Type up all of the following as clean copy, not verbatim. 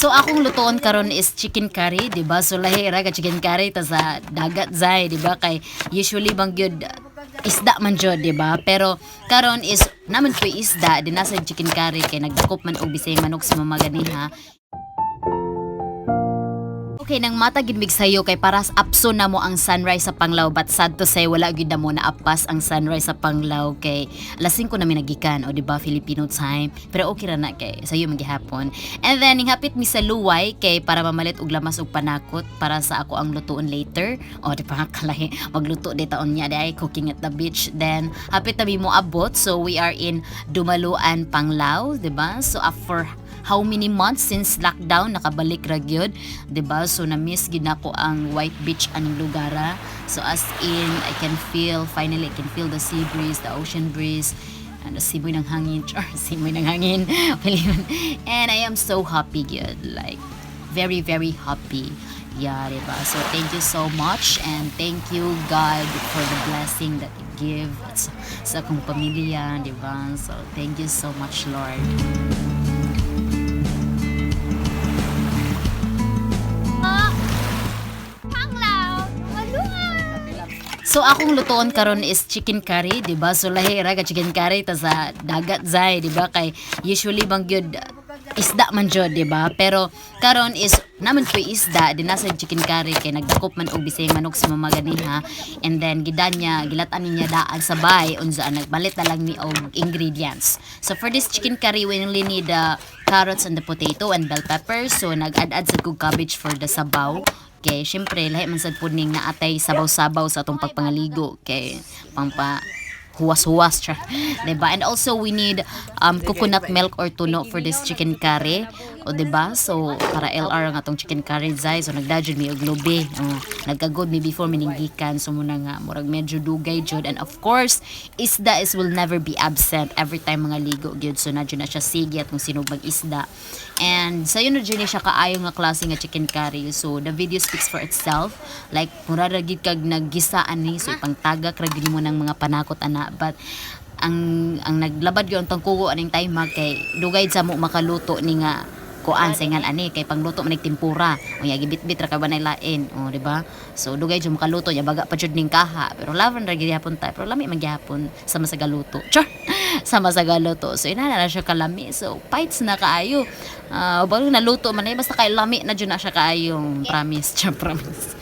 So akong lutuon karon is chicken curry, di ba? So lahi ra ka chicken curry ta sa dagat zay, di ba? Kay usually bang gyud isda man jud, di ba? Pero karon is naman ko'y isda, di nasa chicken curry kay nagdakop man og bisayang manok si mama ganiha. Okay, nang mata gid mig sayo kay para sa apso na mo ang sunrise sa Panglao, but sad to say wala gyud na mo naapas ang sunrise sa Panglao kay alas 5 na mi nagikan, o di ba, Filipino time, pero okay ra na kay sayo man gihapon. And then hapit mi sa Luway kay para mamalit og lamas og panakot para sa ako ang lutuon later, o di ba, kalahi magluto di taon niya di cooking at the beach. Then hapit na mi mo abot, so we are in Dumaluan, Panglao, di ba? So after how many months since lockdown, nakabalik ra gyud, 'di ba? So na-miss gid nako ang White Beach aning lugara. So as in, I can feel, finally I can feel the sea breeze, the ocean breeze and the simoy ng hangin, char, simoy ng hangin. And I am so happy gyud, like very, very happy. Yeah, diba? So thank you so much and thank you, God, for the blessing that you give sa akong pamilya, diba? So thank you so much, Lord. Panglao! So akong lutuon karon is chicken curry, di ba? So lahi ra ka chicken curry ta sa dagat zay, di ba? Kay usually bang gyud isda man jud, di ba? Pero karon is naman ko'y isda, di nasa chicken curry kay nagdakop man og bisayang manok si mama ganiha. And then gidan niya, gilatan niya daan sa bay unsa nagbalit na lang mi og ingredients. So for this chicken curry, we only need the carrots and the potato and bell peppers. So nag-add-add sa kog cabbage for the sabaw. Kay syempre lahi man sad pud ning naatay sabaw-sabaw sa atong pagpangaligo kay pangpa huwas-huwas siya. 'Di ba? And also we need coconut milk or tuno for this chicken curry. O 'di ba? So para LR ang atong chicken curry zay. So nagdadjud mi og lubi. Oh, nagkagod mi before mininggikan, so muna nga murag medyo dugay jud. And of course, isda is will never be absent every time mga ligo gyud. So na jud na siya sige atong sinugmag isda. And sayo na jud ni siya kaayo nga klase nga chicken curry. So the video speaks for itself. Like mura ra gid kag naggisa ani, so ipangtagak ra gid mo ng mga panakot ana, but ang naglabad gyud ang tangkugo aning time ha, kay dugay sa mo makaluto ni nga kuan sa ingan ani kay pangluto man tempura, unya gibitbit ra ka ba lain, o di ba? So dugay jud makaluto nya, baga pa jud ning kaha, pero laban ra gihapon ta, pero lami man gihapon sama sa galuto, char, sama sa galuto. So inana na siya kalami, so fights na kaayo. Ah, uh, naluto man eh, basta kay lami na jud na siya kaayo, promise, char, promise.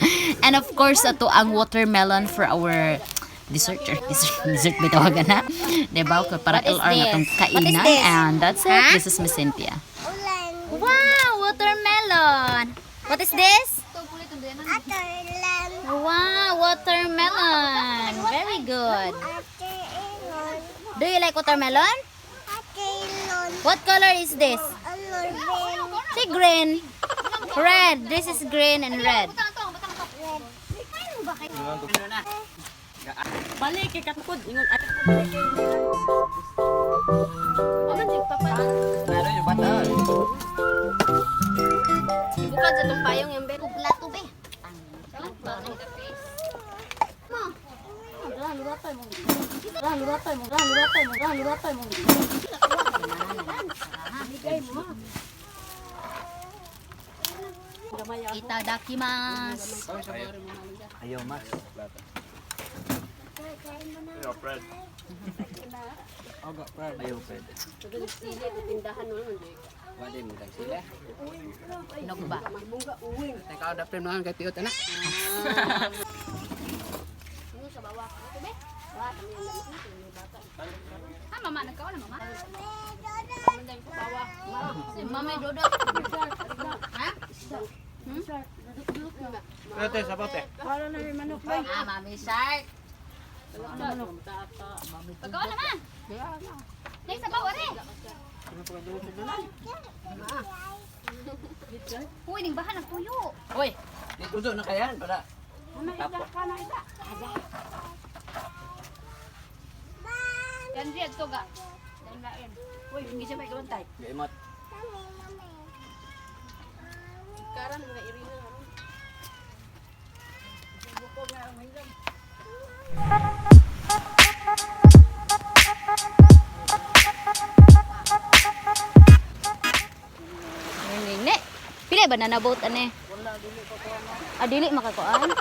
And of course, ato ang watermelon for our dessert or dessert, dessert ba tawagan na, diba? Okay, para What is LR nga tong this? What is kainan this? And that's it. Huh? This is Miss Cynthia. Wow, watermelon. What is this? Wow, watermelon. Very good. Do you like watermelon? What color is this? See, green. Red. This is green and red. Balik kay katukod ingon ay. Ano yung bata? Ibukad sa tong payong yung bed. Plato be. Itadakimasu. Ayaw mas. Ayaw bread. Ayaw bread. Wala mo lang sila. Nog ba? Teka, da frame naman kay Tiyot ana. Ah, mama nagkaon na mama. Si Mama Dodot. Ha? Ate, sabote. Ah, Mami Shark. Pagkaon naman. Nay sabaw are. Uy, ning bahan ang tuyo. Uy, uso na kayan para. Tapo. Yan di adto ga. Lain. Uy, hindi siya may gawantay. Gaimot. Karan nga irina. Nene. Pila banana boat ane? Ah, dili makakuan.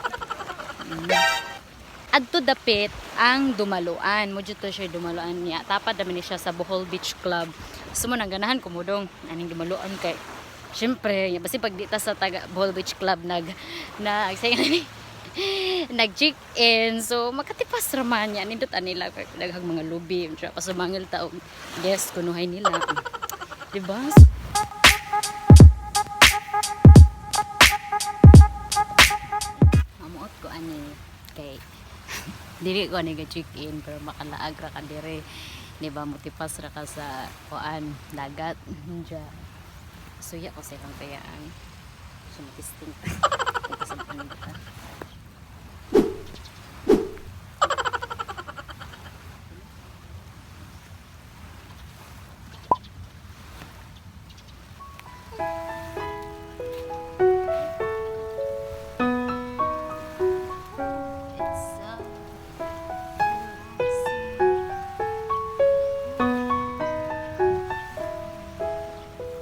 Adto dapit ang Dumaluan. Mo jud to siya Dumaluan niya. Tapad naman ni siya sa Bohol Beach Club. So mo nang ganahan ko mo dong aning Dumaluan kay syempre, ya, basi pag di ta sa taga Bohol Beach Club nag nag say ni nag check in. So makatipas ra man niya nindot anila kay daghang mga lubi, unsa pa sumangil ta og guest kunuhay nila. Diba? Mamuot ko ani kay dili ko ani ga check in pero makalaag ra ka dire. Di ba motipas ra ka sa kuan dagat. Diya. Suya ko sa ilang tayaan. So matisting ta. Kasabaan ta. It's so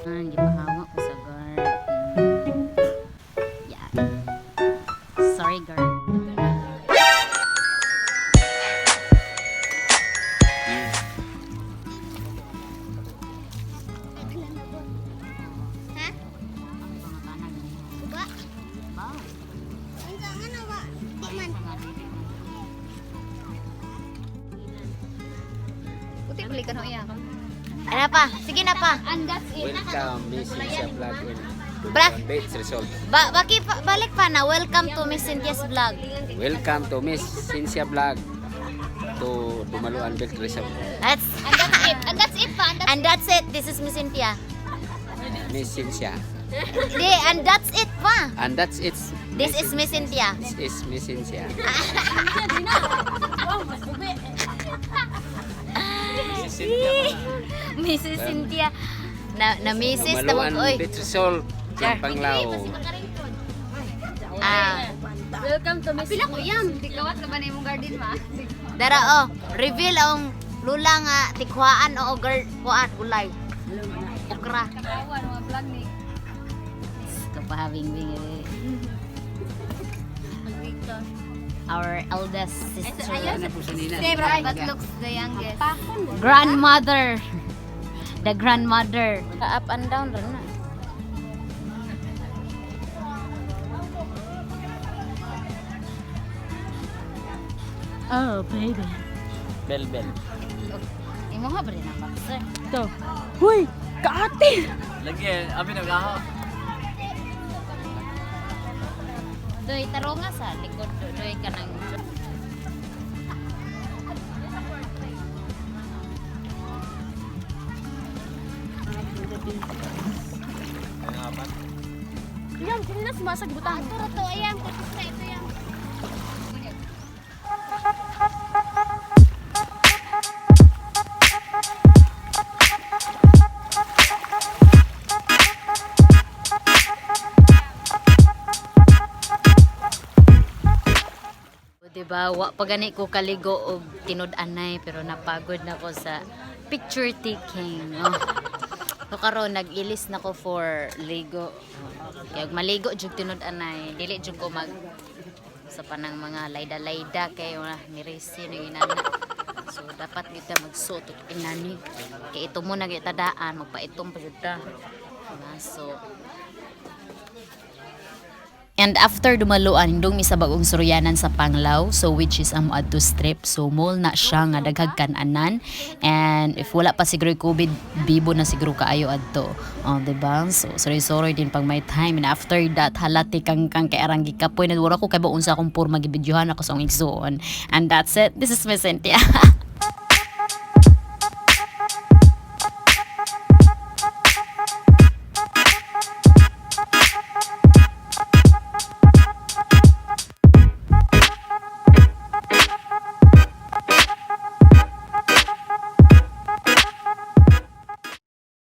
Ah, gipahawa ko sa guard. Yeah. Sorry, guard. Ha? Uba? Wow. Unsa nga na ba? Di man. Puti balik ka no iya. Ano pa? Sige na pa. And that's it. Welcome, Miss Cynthia Vlog in Bra- Dumaluan Beach Resort. Ba baki pa, balik pa na. Welcome to Miss Cynthia's vlog. Welcome to Miss Cynthia Vlog to Dumaluan Beach Resort. That's And that's it. And that's it pa. And that's and that's it. This is Miss Cynthia. Miss Cynthia. Di, and that's it pa. And that's it. This is Miss Cynthia. This is Miss Cynthia. Mrs. Cynthia. Na na Mrs. na Dumaluan oy. Beach Resort. Char. Panglao. Ah, Welcome to Miss. Pila ko yan. Dikawat na ba na imong garden ma? dara oh, reveal ang lula nga tikwaan o girl kuan gulay. Okra. Kawan mga vlog ni. Kapahabing wing eh. Our eldest sister. But looks the youngest. Grandmother. The grandmother. Up and down rin na. Oh, baby. Bell bell. Imo ha ba rin ang boxer? Ito. Huy! Kaate! Lagi, abi nagaho. Doy, taronga sa likod. Doy ka ng... Yan, sila na sumasagbutan. Ito, ito, ayan. Tapos na ito yan. Diba, wa pa gani ko kaligo og tinud-anay pero napagod na ko sa picture taking. Oh. So karon nag-ilis na ko for ligo. Kaya maligo jud tinud-anay, dili jud ko mag sa panang mga layda-layda kay wala mirisi na inana. So dapat gyud ta magsuot og inani. Kay ito mo na gyud tadaan, magpaitom pa jud ta. Diba? So and after dumaluan, hindong mi sa bagong suryanan sa Panglao, so which is ang moadto strip. So mall na siya nga daghag kananan. And if wala pa siguro yung COVID, bibo na siguro kaayo adto. Oh, diba? So sorry-sorry din pag may time. And after that, halati kang kang kay arang gikapoy. Nadwara ko kay baon sa akong porma gibidyohan ako sa akong igsuon. And that's it. This is Miss Cynthia.